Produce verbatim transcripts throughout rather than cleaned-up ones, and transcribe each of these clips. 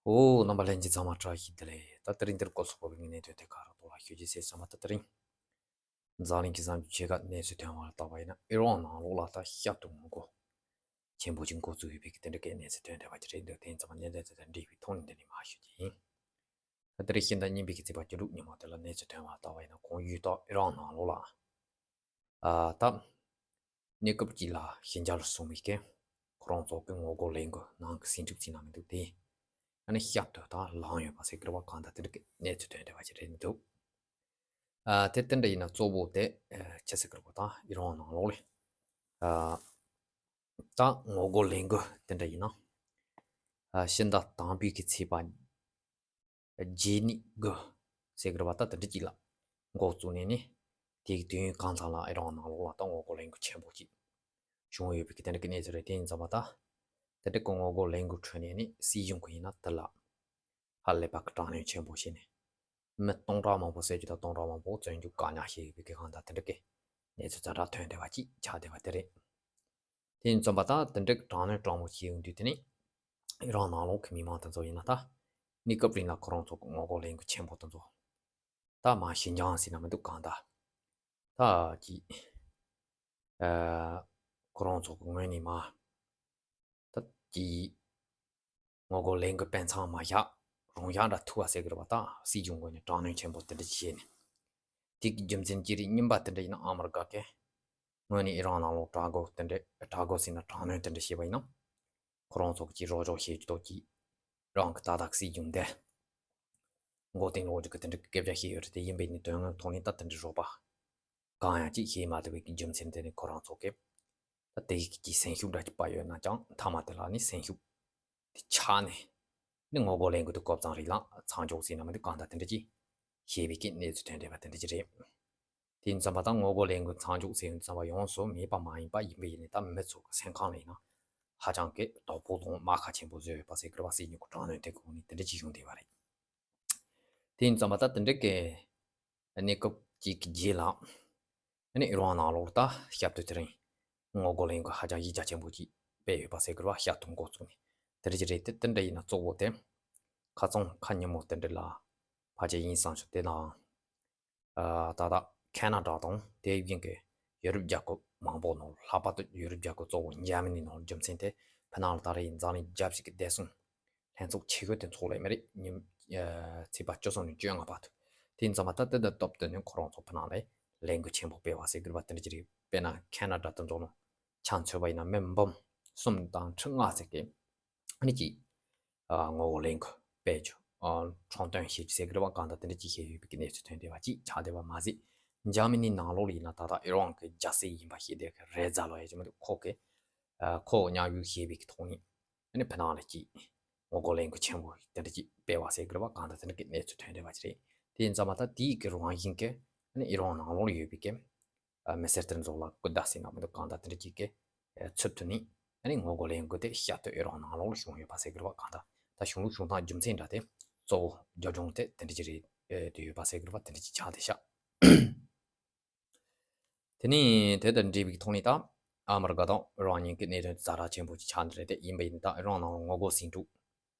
ཨོ། རྣམ་པ་ལྷན་རྒྱས་ཚང་མ་བཀྲ་ཤིས་བདེ་ལེགས། ད་དེ་རིང་འདིར་སྐོར་ཚོགས་པའི་གནས་དོན་དེ་ག་ར་ཐོག་ལ་ཤོད་ཀྱི་ཟེར་བསམ་པ། ད་དེ་རིང་འཛམ་གླིང་གི་བཟང་སྤྱོད་ཆེ་ཁག་གནས་ཚུལ་ཐོན་པ་ལ་བལྟས་པ་ཡིན་ན། ཨི་རན་ནང་ལོགས་ལ་ད་ཤར་དུ་ངོ་རྒོལ་ཆེན་པོ་ཅིག་འགོ་བཙུགས་ཡོད་པའི་དེ་འདྲ་གི་གནས་ཚུལ་ཐོན་བསྡད་པ་ཅིག་རེད་འདུག་དེ་ཡིན་ཙང་གནད་དོན་དེ་དང་འབྲེལ་བའི་ཐོག་ནས་འདི་ནས་མར་ཤོད་ཀྱི་ཡིན། ད་དེ་རིང་ཕྱི་ཟླ་གཉིས་པའི་གི་ཚེས་པ་བཅུ་དྲུག་ཉིན་མོ་དེ་ལ་གནས་ཚུལ་ཐོན་པ་ལ་བལྟས་པ་ཡིན་ན། གོང་ཡུལ་ད་ཨི་རན་ནང་ལོགས་ལ། ཨ། ད་གནས་སྐབས་ཅིག་ལ་ཞི་འཇགས་ལ་སོང་བའི་སྐད། ཁོ་རང་ཚོ་གི་ངོ་རྒོལ་ལས་འགུལ་ནང་གི་སྲིད་འཛིན་ཟེར་ན་མི་འདུག་དེ། ཨ་ནི་ཤར་དུ་ད་ལངས་ཡོད་པ་ཟེར་གི་རེད་པ། གང་ལྟར་དེ་འདྲ་གི་གནས་ཚུལ་ཐོན་བསྡད་པ་ཅིག་རེད་འདུག་ཨ། དེ་དེ་འདྲ་ཡིན་ན་གཙོ་བོ་དེ། ཨ། ཅི་ཟེར་གི་རེད་པ། ད་ཨི་རན་ནང་ལོགས་ལ། ཨ། ད་ངོ་རྒོལ་ལས་འགུལ་དེ་འདྲ་ཡིན་ན། ཨ། ཕྱི་ཟླ་དང་པོའི་གི་ཚེས་པ་རྗེས་ནས་དགུ་ཟེར་གི་རེད་པ། ད་དེ་འདྲ་ཅིག་ལ་འགོ་བཙུགས་ནས་ནི། དེའི་དུས་ཡུན་གང་ཙམ་ལ་ཨི་རན་ནང་ལོགས་ལ་ད་ངོ་རྒོལ་ལས་འགུལ་ཆེན་པོ་ཅིག་བྱུང་ཡོད་པའི་གི་དེ་འདྲ་གི་གནས་ཚུལ་རེད། དེ་ཡིན་ཙང་མ་ད་དེ་འདྲ་གི་ངོ་རྒོལ་ལས་འགུལ་ཁྲོད་ནས་ནི་སྲིད་གཞུང་གི་ཡིན་ན་དེ་ལ་ཧ་ལས་པ་གི་དྲག་གནོན་ཆེན་པོ་བྱས་ནས། མི་སྟོང་ཕྲག་མང་པོ་ཟེར་རྒྱུ་དང་སྟོང་ཕྲག་མང་པོ་བཙོན་འཇུག་བཀག་ཉར་བྱས་ཡོད་པའི་གི་གང་ལྟར་དེ་འདྲ་གི་གནས་ཚུལ་ཛ་དྲག་ཐོན་བསྡད་པ་ཅིག་ཆགས་བསྡད་པ་དེ་རེད། དེ་ཡིན་ཙང་མ་ད་དེ་འདྲ་གི་དྲག་གནོན་དྲག་མོ་བྱས་ཡོང་དུས། དེ་ནི་ཨི་རན་ནང་ལོགས་ཀྱི་མི་མང་དེ་ཚོ་ཡིན་ན་ད་གནས་སྐབས་རིང་ལ་ཁོ་རང་ཚོ་གི་ངོ་རྒོལ་ལས་འགུལ་ཆེན་པོ་དེ་ཚོ་ད་མར་ཞི་འཇགས་ཟེར་ན་མི་འདུག་གང་ལྟར་ད་ཅིག་ཨ། ཁོ་རང་ཚོ་གི་ངོས་ནས་མར་ད་ཅིག་ངོ་རྒོལ་ལས་འགུལ་སྤེལ་མཚམས་མ་བཞག་རང་བཞག་འདྲ་ཐུག་པ་ཟེར་གི་རེད་པ། ད་སྲིད་གཞུང་ངོས་ནས་དྲག་གནོན་ཆེན་པོ་དེ་འདྲ་ཅིག་བྱས་ནས། དེ་གི་རྒྱུ་མཚན་ཅི་རེད། རྙིང་པ་དེ་འདྲ་ཡིན་ན་ཨ་མི་རི་ཀ་གི་ངོས་ནས་ཨི་རན་ནང་ལོགས་དྲག་རྒོལ་དེ་འདྲ། དྲག་རྒོལ་ཟེར་ན་དྲག་གནོན་དེ་འདྲ་བྱས་པ་ཡིན་ན། ཁོ་རང་ཚོ་གི་རོགས་སྐྱོར་བྱེད་རྒྱུ་དང་ཅིག་རང་གི་ད་ལྟ་སྲིད་གཞུང་འདི་མགོ་རྟིང་སློག་རྒྱུ་གི་དེ་འདྲ་གི་སྐད་ཆ་བཤད་ཡོད་རེད་དེ། ཡིན་པའི་ནི་དོན་དངོས་ཐོག་ནས་ད་དེ་འདྲ་རོགས་པ་གང་ཡང་ཅིག་བྱེད་མ་ཐུབ་པའི་གི་རྒྱུ་མཚན་དེ་ནི་ཁོ་རང་ཚོ་གི་ད་དེ་ཡི་གི་སེམས་ཤུགས་འདྲ་ཅིག་པ་ཡོད་ན་ཀྱང་། མཐའ་མ་དེ་ལ་ནི་སེམས་ཤུགས་དེ་ཆག་ནས་ནི་ངོ་རྒོལ་ལས་འགུལ་དེ་གོ་མཚམས་རིང་ལ་མཚམས་འཇོག་ཟེར་ན་མི་འདུག་གང་ལྟར་དེ་འདྲ་ཅིག་བྱས་པའི་གི་གནས་ཚུལ་ཐོན་བསྡད་པ་དེ་འདྲ་ཅིག་རེད། དེ་ཡིན་ཙང་མ་ད་ངོ་རྒོལ་ལས་འགུལ་མཚམས་འཇོག་ཟེར་ཡོང་ཙང་བ་ཡོངས་སུ་མེད་པ་མ་ཡིན་པ། ཡིན་པའི་ནི་ད་མི་ཚོ་གི་སེམས་ཁམས་ལ་ཡིན་ན་ཧ་ཅང་གི་དོ་ཕོག་དང་རྨ་ཁ་ཆེན་པོ་བཟོས་ཡོད་པ་ཟེར་གི་རེད་པ། སྲིད་གཞུང་གི་དྲག་གནོན་དེ་གི་འོག་ནས་དེ་འདྲ་ཅིག་བྱུང་བསྡད་པ་རེད། དེ་ཡིན་ཙང་མ་ད་དེ་འདྲ་གི་གནས་སྐབས་ཅིག་གི་རྗེས་ལ། ཨ་ནི་ཨི་རན་ནང་ལོགས་ལ་ད་ཞབས་ཏོག་དེ་རིང་ངོ་རྒོལ་ལས་འགུལ་ཧ་ཅང་གཞི་རྒྱ་ཆེན་པོ་ཅིག་སྤེལ་ཡོད་པ་ཟེར་གི་རེད་པ། ཞབས་ཏོག་འགོ་བཙུགས་ནས་དེ་འདྲ་ཅིག་རེད། དེ་དེ་འདྲ་ཡིན་ན་གཙོ་བོ་དེ་ཁ་སང་ཁ་ཉིན་མོ་དེ་འདྲ་ལ་ཕལ་ཆེར་ཡིན་བསམ་ཞིང་། དེ་ནང་ཨ། ད་ལྟ་ཁེ་ན་ཌ་དང་དེ་བཞིན་གྱི་ཡོ་རོབ་རྒྱལ་ཁབ་མང་པོ་ནང་། ལྷག་པར་དུ་ཡོ་རོབ་རྒྱལ་ཁབ་གཙོ་བོ་འཇར་མ་ནི་ནང་། རྒྱུ་མཚན་དེ་ཕ་ནང་ལ་ད་རེས་འཛམ་གླིང་རྒྱལ་སྤྱི་གི་བདེ་སྲུང་ལྷན་ཚོགས་ཆེ་ཤོས་དེ་འཚོགས་ལེ་མི་རེད། ཉིན་ཨ། ཚེས་པ་བཅུ་གསུམ་ནས་བཅོ་ལྔ་བར་དུ། དེ་ཡིན་ཙང་མ་ད་དེ་དང་སྟབས་བསྟུན་ནས་ཁོ་རང་ཚོ་ཕ་ནང་ལ་ལས་འགུལ་ཆེན་པོ་སྤེལ་བ་ཟེར་གི་རེད་པ། དེ་འདྲ་ཅིག་རེད། དཔེར་ན་ཁེ་ན་ཌ་དེ་ཚོ་ནང་ཆ་མཚོན་པ་ཡིན་ན་མི་འབུམ་གསུམ་དང་ཁྲི་ལྔ་ཟེར་གི་ཨ་ནི་ཅིག་ཨ། ངོ་རྒོལ་ལས་འགུལ་སྤེལ་རྒྱུ། ཨ། ཁྲོམ་སྟོན་བྱེད་རྒྱུ་ཟེར་གི་རེད་པ། གང་ལྟར་དེ་འདྲ་ཅིག་བྱས་ཡོད་པའི་གི་གནས་ཚུལ་ཐོན་བསྡད་པ་ཅིག་ཆགས་བསྡད་པ་མ་ཟད། འཇར་མ་ནི་ནང་ལོགས་ལ་ཡིན་ན་ད་ལྟ་ཨི་རན་གི་རྒྱལ་སྲས་ཡིན་པ་ཤེས་བསྡད་གི་རེ་ཛ་ལོ་ཡ་ཅིག་མི་འདུག་ཁོ་གི་ཨ། ཁོ་མཉམ་ཞུགས་བྱས་པའི་གི་ཐོག་ནས་ཨ་ནི་ཕ་ནང་ལ་ཅིག་ངོ་རྒོལ་ལས་འགུལ་ཆེན་པོ་དེ་འདྲ་ཅིག་སྤེལ་བ་ཟེར་གི་རེད་པ། གང་ལྟར་དེ་འདྲ་གི་གནས་ཚུལ་ཐོན་བསྡད་པ་ཅིག་རེད། དེ་ཡིན་ཙང་མ་ད་དེའི་གི་རང་བཞིན་གི་ཨ་ནི་ཨི་རན་ནང་ལོགས་ལ་ཡོད་པའི་གི་ཨ། མི་སེར་དེ་ཚོ་ལ་སྐུལ་བརྡ་ཟེར་ན་མི་འདུག་གང་ལྟར་དེ་འདྲ་ཅིག་གི་ཨ། ཚུལ་དུ་ནི་ཨ་ནི་ངོ་རྒོལ་ལས་འགུལ་དེ་ཞབས་ཏོག་ཨི་རན་ནང་ལོགས་ལ་བྱུང་ཡོད་པ་ཟེར་གི་རེད་པ། གང་ལྟར་ད་བྱུང་ལུགས་བྱུང་སྟངས་རྒྱུ་མཚན་འདྲ་དེ་གཙོ་བོ་རྒྱབ་ལྗོངས་དེ་དེ་འདྲ་ཅིག་རེད། ཨེ། དེ་ཡོད་པ་ཟེར་གི་རེད་པ། དེ་འདྲ་ཅིག་ཆགས་བསྡད་ཤག་དེ་ནས་དེ་དང་འབྲེལ་བའི་ཐོག་ནས་ད་ཨ་མི་རི་ཀ་དང་ཨི་རན་གཉིས་ཀྱི་གནད་དོན་ཛ་དྲག་ཆེན་པོ་ཅིག་ཆགས་འདི་རེད་དེ། ཡིན་པ་ཡིན་ད་ཨི་རན་ནང་ལ་ངོ་རྒོལ་ཟིང་འཁྲུག་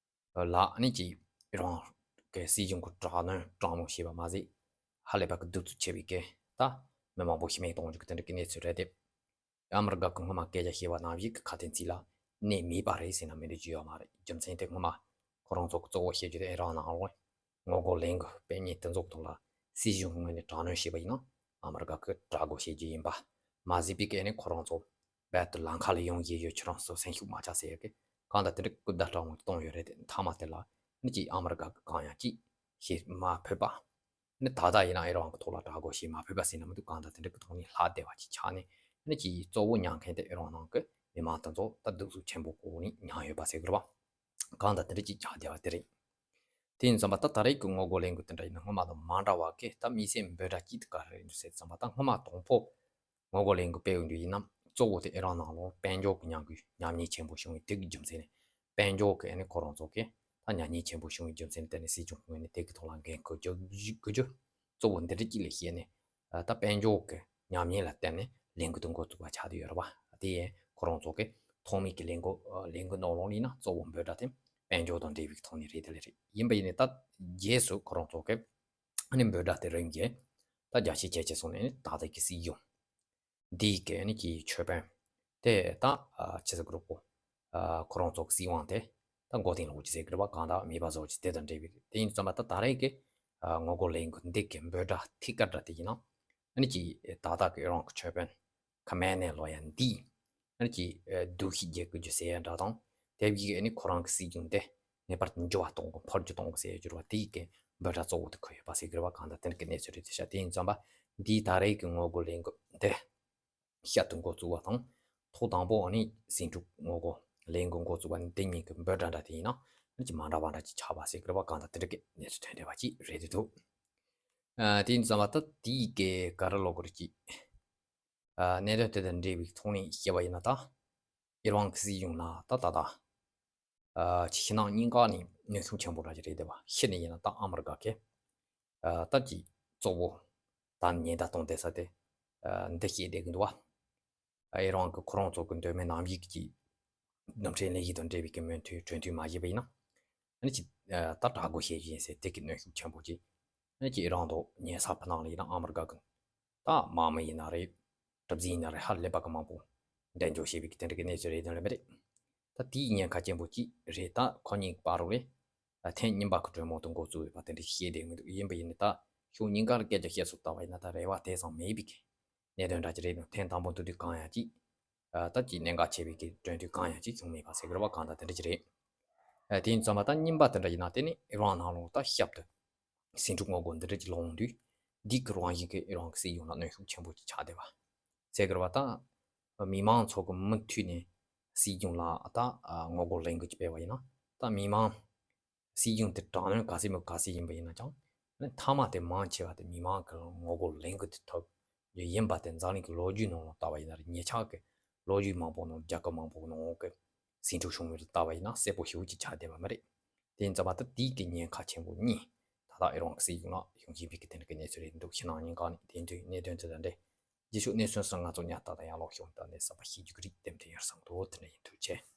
ལ་ཨ་ནི་ཅིག་ཨི་རན་གྱི་སྲིད་གཞུང་གི་དྲག་གནོན་དྲག་མོ་བྱས་པ་མ་ཟད། ཧ་ལས་པ་གི་གདུག་རྩུབ་ཆེ་བའི་སྐད། ད་མི་མང་པོ་ཤི་རྨས་གཏོང་རྒྱུ་གི་དེ་འདྲ་གི་གནས་ཚུལ་རེད་དེ། ཨ་མི་རི་ཀ་གི་སྔོན་མ་སྐད་ཆ་བཤད་པ་ནང་བཞིན་གི་ཁ་དན་ཚིག་ལ་གནས་མེད་པ་རེད་ཟེར་ན་མི་འགྲིག་རྒྱུ་ཡོད་མ་རེད། རྒྱུ་མཚན་དེ་སྔོན་མ་ཁོ་རང་ཚོ་གི་གཙོ་བོ་བཤད་རྒྱུ་དེ་ཨི་རན་ནང་ལོགས་ངོ་རྒོལ་ལས་འགུལ་སྤེལ་མཁན་དེ་ཚོ་གི་ཐོག་ལ་སྲིད་གཞུང་གི་ངོས་ནས་དྲག་གནོན་བྱས་པ་ཡིན་ན་ཨ་མི་རི་ཀ་གིས་དྲག་རྒོལ་བྱེད་རྒྱུ་ཡིན་པ་མ་ཟད་པའི་སྐད་ནས་ཁོ་རང་ཚོ་རྦད་དེ་ལམ་ཁ་ལ་ཡོང་བཞིན་ཡོད། ཁྱོད་རང་ཚོ་སེམས་ཤུགས་མ་ཆག་ཟེར་ཡ་གི་གང་ལྟར་དེ་འདྲ་སྐུལ་བརྡ་དྲག་མོ་གཏོང་ཡོད་རེད་དེ། མཐའ་མ་དེ་ལ་ནི་ཅིག་ཨ་མི་རི་ཀ་གིས་གང་ཡང་ཅིག་བྱེད་མ་ཕོད་པ། ནི་ད་ལྟ་ཡིན་ན་ཨི་རན་གྱི་ཐོག་ལ་དྲག་རྒོལ་བྱེད་མ་ཕོད་པ་ཟེར་ན་མི་འདུག་གང་ལྟར་དེ་འདྲ་གི་ཐོག་ནས་ལྷག་བསྡད་པ་ཅིག་ཆགས་ནས། ནི་ཅིག་གཙོ་བོ་མྱངས་མཁན་དེ་ཨི་རན་ནང་གི་མི་མང་དེ་ཚོ་ད་གདུག་རྩུབ་ཆེན་པོ་གི་འོག་ནས་མྱངས་ཡོད་པ་ཟེར་གི་རེད་པ། གང་ལྟར་དེ་འདྲ་ཅིག་ཆགས་བསྡད་པ་དེ་རེད། དེ་ཡིན་ཙང་མ་ད་ད་རེས་ཀྱི་ངོ་རྒོལ་ལས་འགུལ་དེ་འདྲ་ཡིན་ན་སྔོན་མ་དང་མ་འདྲ་བ་གི་ད་དམིགས་བསལ་འབོད་སྒྲ་ཅིག་དེ་ག་རེ་རེད་འདུག་ཟེར་ཙང་མ། ད་སྔོན་མ་དང་པོ་ངོ་རྒོལ་ལས་འགུལ་སྤེལ་ཡོང་རྒྱུ་ཡིན་ན་གཙོ་བོ་དེ་ཨི་རན་ནང་ལོགས་དཔལ་འབྱོར་གྱི་ཉམས་རྒུད་ཉམས་ཉེས་ཆེན་པོ་བྱུང་བའི་དེ་གི་རྒྱུ་མཚན་ནས། དཔལ་འབྱོར་གྱི་ཨ་ནི་ཁོ་རང་ཚོ་གི་ད་ཉམས་ཉེས་ཆེན་པོ་བྱུང་བའི་རྒྱུ་མཚན་དེ་ནི་སྲིད་གཞུང་གི་ངོས་ནས་དེ་གི་ཐོག་ལ་འགན་འཁུར་རྒྱུ་དགོས་རྒྱུ་གཙོ་བོ་འདི་འདྲ་ཅིག་ལ་བཤད་ནས། ད་དཔལ་འབྱོར་གྱི་ཉམས་ཉེས་ལ་བརྟེན་ནས་ལས་འགུལ་དེ་འགོ་བཙུགས་པ་ཆགས་བསྡད་ཡོད་རེད་པ། དེ་ཡང་ཁོ་རང་ཚོ་གི་ཐོག་མའི་གི་ལས་འགུལ་ལས་འགུལ་ནང་ལོགས་ལ་ཡིན་ན་གཙོ་བོ་འབོད་སྒྲ་དེ་ དཔལ་འབྱོར་དང་འབྲེལ་བའི་ཐོག་ནས་རེད་དེ་ལས་རེད། ཡིན་པ་ཡིན་ནའི་ད་རྗེས་སུ་ཁོ་རང་ཚོ་གི་ཨ་ནི་འབོད་སྒྲ་དེ་རིམ་གྱིས་ད་རྒྱ་ཆེ་ཆེ་ཆེ་སོང་ནས་ནི་ད་ལྟ་གི་སྲིད་གཞུང་འདིའི་གི་ཨ་ནི་གི་ཆོས་དཔོན་དེ་ད་ཆི་ཟེར་དགོས་རེད་པོ། ཁོ་རང་ཚོ་གི་སྲིད་དབང་དེ་ད་མགོ་རྟིང་སློག་རྒྱུ་ཟེར་དགོས་རེད་པ། གང་ལྟར་མེད་པ་བཟོ་རྒྱུ་དེ་དང་འབྲེལ་བའི་དེ་ཡིན་ཙམ་པ་ད་ད་རེས་ཀྱི་ངོ་རྒོལ་ལས་འགུལ་འདི་གི་འབོད་སྒྲ་ཐད་ཀར་འདྲ་དེ་ཡིན་ན་ཨ་ནི་གི་ད་ལྟ་གི་རང་གི་ཆོས་དཔོན་ཁ་མན་ནས་ལོ་ཡ་འདིས་ཨ་ནི་གི་སྡུག་ཤི་རྒྱག་དགོས་རྒྱུ་ཟེར་ཡ་འདྲ་དང་དེ་བཞིན་ཨ་ནི་ཁོ་རང་གི་སྲིད་གཞུང་དེ་ངེས་པར་དུ་འགྱུར་བ་གཏོང་དགོས། འཕོ་འགྱུར་གཏོང་དགོས་ཟེར་ཡ་འགྱུར་བ་དེ་གི་འབོད་སྒྲ་གཙོ་བོ་དེ་འཁོད་ཡོད་པ་ཟེར་དགོས་རེད་པ། གང་ལྟར་དེ་འདྲ་གི་གནས་ཚུལ་རེད་དེ་ཤ། དེ་ཡིན་ཙམ་པ་འདིའི་ད་རེས་ཀྱི་ངོ་རྒོལ་ལས་འགུལ་འདི་ཤར་དུ་འགོ་བཙུགས་པ་དང་ཐོག་དང་པོ་ཨ་ནི་ཟིང་འཁྲུག་ངོ་རྒོལ་ལས་འགུལ་འགོ་བཙུགས་པ་འདི་གཉིས་ཀྱི་འབོད་སྒྲ་འདྲ་དེ་ཡིན་ན་ཨ་ནི་ཅིག་མ་འདྲ་བ་འདྲ་ཅིག་ཆགས་པ་ཟེར་དགོས་རེད་པ། གང་ལྟར་དེ་འདྲ་གི་གནས་ཚུལ་ཐོན་བསྡད་པ་ཅིག་རེད་དེ་འདུག་ཨ་དེ་ཡིན་ཙམ་པ་ད་དེའི་གི་ག་རེ་ལབ་དགོས་རེད། ཅིག་ཨ་གནད་དོན་དེ་དང་འབྲེལ་བའི་ཐོག་ནས་བཤད་པ་ཡིན་ན་ད་ཨི་རན་གྱི་སྲིད་གཞུང་ལ་ད་ད་ད་ཨ་ཕྱི་ནང་གཉིས་ཀ་ནས་གནོན་ཤུགས་ཆེན་པོ་འདྲ་ཅིག་རེད་བསྡད་པ། ཕྱི་ནས་ཡིན་ན་ད་ཨ་མི་རི་ཀ་གི་ཨ་ད་ཀྱི་གཙོ་བོ་ད་ཉེན་བརྡ་གཏོང་བསྡད་ས་དེ་ཨ་འདི་བཤད་བསྡད་ཀྱི་འདུག་བ། ཨ་ཨི་རན་གྱི་ཁོ་རང་ཚོ་གི་མདོ་སྨད་ནང་བཞིན་གྱི་རྡུལ་ཕྲན་ལས་གཞི་དང་འབྲེལ་བའི་གི་མོས་མཐུན་གྲོས་མཐུན་མ་བཞེས་པ་ཡིན་ན་ཨ་ནི་ཅི་ཨ་ད་དྲག་རྒོལ་བྱེད་རྒྱུ་ཡིན་ཟེར་དེ་གི་གནོན་ཤུགས་ཆེན་པོ་ཅིག་ཨ་ནི་ཅི་ཨི་རན་དང་ཉེ་ས་ཕྱི་ནང་ལ་ཡིན་ན་ཨ་མི་རི་ཀ་གི་ད་དམག་མི་ཡིན་ན་རེད། གྲུ་གཟིངས་ཡིན་ན་རེད། ཧ་ལས་པ་གི་མང་པོ་འགྲན་བསྡུར་བྱེད་པའི་གི་དེ་འདྲ་གི་གནས་ཚུལ་རེད་དོན་ལ་མི་རེད། ད་དེའི་ཉེན་ཁ་ཆེན་པོ་གཅིག་རེད། ད་ཁོ་གཉིས་ཀྱི་བར་རུ་རེད། ད་ཐེངས་གཉིས་པ་གི་གྲོས་མོལ་དུ་འགོ་བཙུགས་ཡོད་པ་དེ་འདྲ་བཤད་བསྡད་མི་འདུག་ཡིན་པ་ཡིན་ནའི་ད་ཕྱོགས་གཉིས་ཀ་ལ་སྐད་ཆ་བཤད་སུ་བལྟ་བ་ཡིན་ན་ད་རེ་བ་དེ་ཙམ་མེད་པའི་གི་གནད་དོན་འདྲ་ཅིག་རེད་འདུག་ཐེངས་དང་པོ་འདུག་དུས་གང་ཡང་ཅིག་ཨ་ད་ཅིག་གནད་འགག་ཆེ་བའི་གི་གྲོས་མཐུན་གང་ཡང་ཅིག་བྱུང་མེད་པ་ཟེར་དགོས་རེད་པ། གང་ལྟར་དེ་འདྲ་ཅིག་རེད། ཨ་དེ་ཡིན་ཙམ་པ་ད་གཉིས་པ་དེ་འདྲ་ཡིན་ན་དེ་ནི་ཨི་རན་ནང་ལོགས་ད་ཞབས་ཏུ་ཟིང་འཁྲུག་ངོ་རྒོལ་འདི་འདྲ་ཅིག་སློང་དུས་འདི་གི་རང་བཞིན་གྱི་ཨི་རན་གྱི་སྲིད་གཞུང་ལ་གནོན་ཤུགས་ཆེན་པོ་ཅིག་ཆགས་བསྡད་པ་ཟེར་དགོས་རེད་པ། ད་མི་མང་ཚོ་གི་མུ་མཐུད་ནས་སྲིད་གཞུང་ལ་ད་ངོ་རྒོལ་ལས་འགུལ་ཅིག་སྤེལ་བ་ཡིན་ན་ད་མི་མང་སྲིད་གཞུང་དེ་དྲག་གནོན་ག་ཚད་མོ་ག་ཚད་ཡིན་པ་ཡིན་ན་ཀྱང་མཐའ་མ་དེ་མང་ཆེ་བ་དེ་མི་མང་གི་ངོ་རྒོལ་ལས་འགུལ་དེ་ཐོབ་རྒྱུ་ཡིན་པ་དེ་འཛམ་གླིང་གི་ལོ་རྒྱུས་ནང་ལ་ལྟ་བ་ཡིན་ན་རེད། ཉེ་ཆར་གི་ལོ་རྒྱུས་མང་པོ་ནང་རྒྱལ་ཁབ་མང་པོ་ནང་གི་ཟིང་འཁྲུག་བྱུང་བའི་ལྟ་བ་ཡིན་ན་གསལ་པོ་ཞེ་པོ་ཅིག་ཆགས་བསྡད་པ་མ་རེད། དེ་ཡིན་ཙམ་པ་ད་དེའི་གི་ཉེན་ཁ་ཆེན་པོ་གཉིས་ད་ལྟ་ཨི་རན་གྱི་སྲིད་གཞུང་ལ་ཡོང་བཞིན་པའི་གི་དེ་འདྲ་གི་གནས་ཚུལ་རེད་འདུག་ཕྱི་ནང་གཉིས་ཀ་ནས་དེ་འདྲའི་གནད་དོན་དེ་དང་འབྲེལ་རྗེས་ཕྱོགས་གནས་ཚུལ་སོགས་ང་ཚོ་ཉར་ལྟ་དང་ཡང་ཀློག་ཤོག་དང་ནས་གསར་པ་ཤེས་རྒྱུ་གི་རིགས་ཏན་ཏན་ཡར་སོང་འདུག་དེ་འདྲ་ཡིན། ཐུགས་རྗེ་ཆེ།